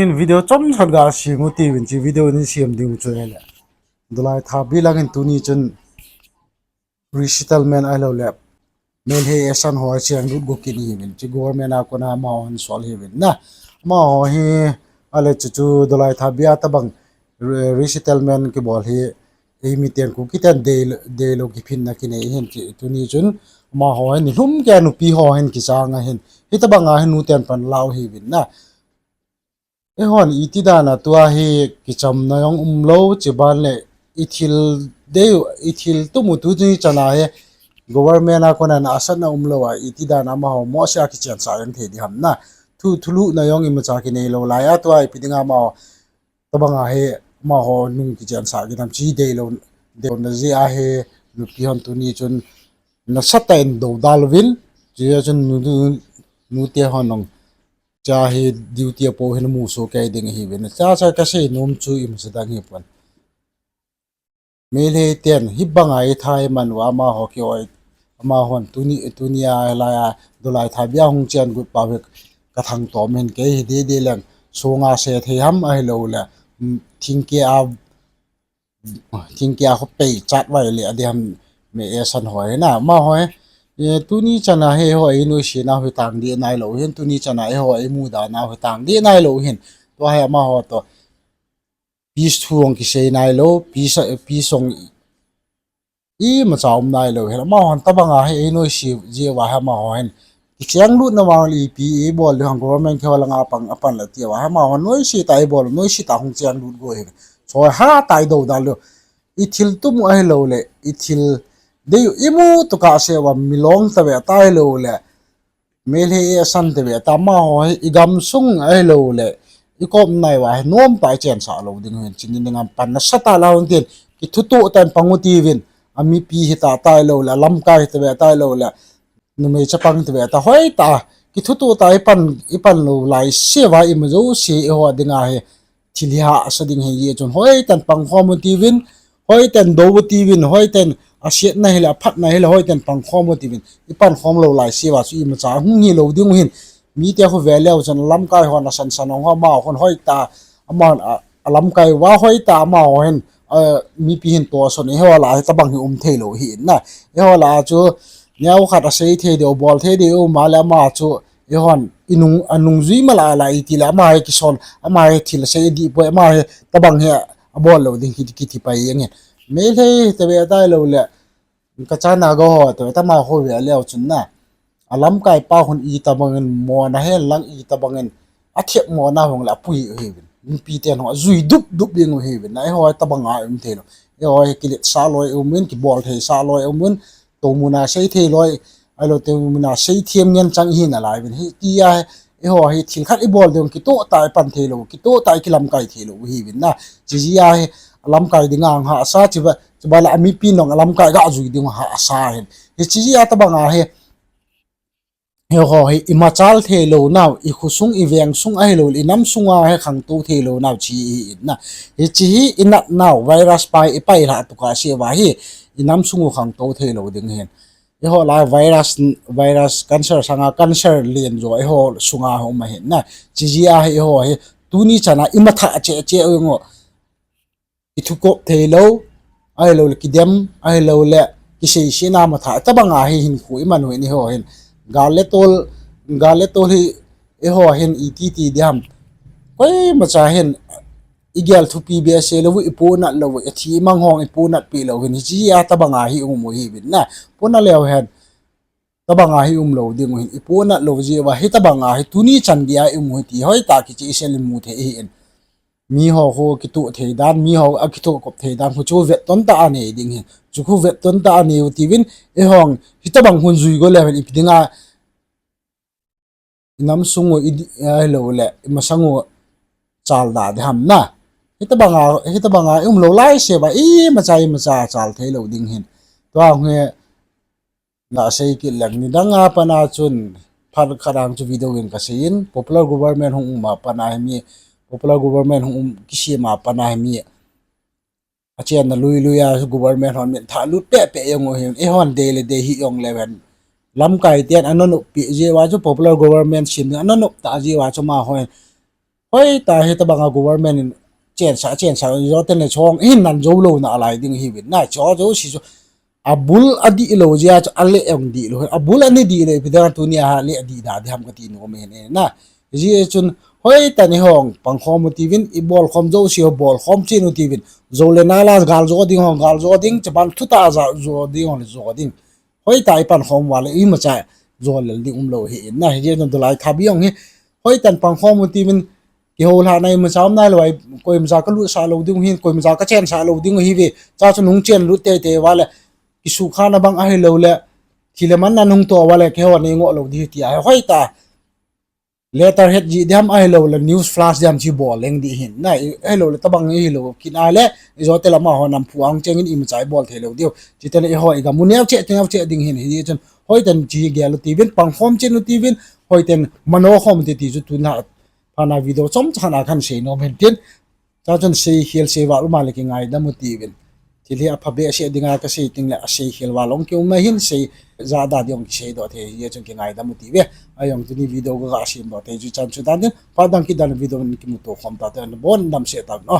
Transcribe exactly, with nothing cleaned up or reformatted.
In video chomkhat ga sem u tivin, hiche video in sem ding chu ahile, Dolai Thapi lang in tuni chun resettlement ahilou le Meitei esan ho chenglut go kit ahiuvin, hiche government a kona amaho hung sol ahiuvin na. Amaho hi ahile chu chu Dolai Thapi a tobang re-, resettlement kibol hi eimi ten Kuki ten dei, deilou kiphinna kinei ahin, hiche tuni chun amaho hi nilhum keiya nupi ho hin kichang ahin, hitobang a hi nu ten pan lau ahiuvin na. Eihon iti dan a tua hi kichamna jong umlou, chuban le ithil dei u, ithil tum u tuni chan a hi government a kona asatna umlou a, iti dan a amaho mohseh a kichensah jeng thei ding ham na. Thu, thulhuhna jong imacha kinei lou lai a, tua ipi dinga amaho tobang a hi amaho nung kichensah kit ham, hiche deilou, deilouna jeh a hi nupi hon tuni chun nasatah in doudal uvin, hichea chun nu, nu, nute hon jong hichea hi duty a pou hi namu soh kei ding ahiuvin. Hichea chu kasei nom chu imacha dang hipon. Meitei ten hibanga itha iman uva amaho kioi, amahon tuni, tuni a hilai a Dolai Thapi a hung chengut pau hi kathangtom in, kei hi dede leng songa se thei ham ahilou le, mm, thingkeh a, thingkeh a khu pei chat vai le adih ham, Meitei esan ho hi na, amaho hi, e, tuni chan a hi eiho einoise nau hi tang deh nailou hin, tuni chan a eiho eimuda nau hi tang deh nailou hin. Tua hi amaho toh peace thu jong kisei nailou, peace, peace jong imacha um nailou hin. Amahon tobang a hi einoise jeh uva hi amaho hin kichenglut na vang le ipi ibol ding ham, government keiho langa pang, apan le tia uva hi amaho noise tah a ibol, noise tah a hung chenglut go hi. Choi hatah a idoudal lou. Ithil tum u ahilou le, ithil dei u imu tokah seh uva milong tave tah ahilou le, Meitei esan tave tah, amaho hi igamsung ahilou le ikopna uva hi nomtah a ichensah lou ding u hin, hiche ni ding a pan nasatah a la u hitin, kithutoh tah in pang u tivin, amipi hita tah ahilou le, alamkai hitave tah ahilou le, numei chapang tave tah, hoitah a kithutoh tah a ipan, ipan lou laise uva ima jouse eiho dinga hi thil hi hahsa ding ahi jeh chun hoitah in pangkhom u tivin, hoitah in dou u tivin, hoitah in asetna hile, aphatna hile, hoitah in pangkhom u tivin, ipankhom lou laise uva chu imacha hung hilou ding u hin. Mite khu ve leu chun alamkai hon asansan hung, amaho khun hoitah a, amahon a, alamkai uva hoitah a amaho hin, a, mipi hin tohson, eiho lah a hi tobang hi um theilou ahi na. Eiho lah a chu neokhat asei thei diu, bol thei diu um a le ama chu eihon inung, anungjui ma lah a la iti le ama hi kisol, ama hi thil asei dih poi, ama hi tobang hi abol lou ding kiti, kiti pai jeng in. Meitei tave tah ahilou le, kachana go ho tave tah, amaho ve leu chun na, alamkai pa khun itobang in mona hen lang, itobang in athep mona hung le apui u ahiuvin, nupi ten hung ajui dup dup jeng u ahiuvin na. Eiho hi tobang a um theilou, eiho hi kiletsah loi um in, kibol theisah loi um in, toumuna sei thei loi, ahilou toumuna sei them ngen chang ihi nalai uvin. Hitia hi eiho hi thil khat ibol ding kitoh tah a ipan theilou, kitoh tah a ikilamkai theilou u ahiuvin na. Hiche jeh a hi alamkai dinga hung hahsa, chuba, chuba le amipi nung alamkai ga jui ding hahsa ahin. Hiche jeh a tobang a hi, eiho hi imachal theilou nau, ikhosung, ivengsung ahilou le inamsung a hi khangtou theilou nau hiche hi ahi na. Hiche hi inat nau virus pa hi ipailhah tokah seh uva hi inamsung u khangtou theilou ding ahin. Eiho lah a virus, virus cancer sanga cancer len jo eiho sunga um ahin na. Hiche jeh a hi eiho hi tuni chan a imathah cheh cheh u jong u, ithukop theilou, ahilou le kidem, ahilou le kiseisetna mathah, tobang a hi hinkho iman u ahin eiho hin. Gal le tol, gal le tol hi eiho hin iti ti diham, koimacha hin igel thupi behseh lou u, ipohnat lou u, ithi imang hong ipohnat peh lou u hin, hiche a tobang a hi um u ahiuvin na. Pohnat leu hen tobang a hi umlou ding u hin, ipohnat lou jeh uva hitobang a hi tuni chan geiya i um u hi ti hoitah a kichehsel in mu thei ahin. Miho khu kitoh thei dan, miho akitoh kop thei dan khu chu vetton tah a nei ding ahin. Chu khu vetton tah a nei u tivin, eihon hitobang khun jui go leu hen ipi dinga inamsung u, i, ahilou le imasang u chaldah diham na. Hitobang a, hitobang a i umlou laise uva imacha imacha chal theilou ding ahin. Tua hi gasei kit leng, nidang a pat a chun phat khat a chu video in kasei in, popular government hung um a pat a hi mi, popular government hung um kisem a pat a hi mi achenna lui lui a government hon min thah lut peh peh jong u ahin, eihon dei le dei hih jongleu hen, lamkai ten ana nop peh jeh uva chu popular government sem ding ana nop tah jeh uva chu amahon Hoitah hitobanga government in chensah, chensah, joten le chong hin nan jou louna alai ding hiuvin na, chu jouse chu abul adih lou jeh a chu ale jong dih lou, abul ana dih le ipi dinga tunia le adih da diham kati nom ahin na. Hijeh chun hoitah in eihon pangkhom u tiuvin, ibolkhom jouse ho bolkhom chen u tiuvin, jou le nal a gal jo ding ho gal jo ding, chuban thutah a jo ding ho le jo ding. Hoitah ipankhom uva le imacha jolel ding umlou ahin na, hijeh chun tulai thapi jong hi hoitah in pangkhom u tiuvin, kihoulhahna imacha um nailou a, koimacha kalutsah lou ding ahin, koimacha kachensah lou ding ahiuve, chua chun hung chenlut teitei uva le, kisukhana bang ahiloule, thi le manna hung toh uva le, keiho nei ngoh lou ding ahi tia hoitah letterhead jih diham ahiloule news flash diham chu bol leng ding ahin na, ahiloule tobang ahilou kit a le, ijote le amaho namphu a hung chengin imacha ibol theilou diu. Chuteng le eiho igam u neocheh neocheh ding ahin, hijeh chun hoitah in chu hi gel u tiuvin, pangkhom chen u tiuvin, hoitah in mano khom u ti ti chu tuna phatna video chomcha khat a kahin sei nom ahin tin. Chua chun seikhel seival um a le kingaidam u tiuvin. Thil hi apha behseh dinga kasei tengle aseikhel val jong kium ahin, sei jada ding jong kiseidoh thei, hijeh chun kingaidam u tiuve. Ajong tuni video kaga semdoh thei chu chan chu dan tin, phat dang kit dan video in kimuto khom tate, nabon damsel tauvin o.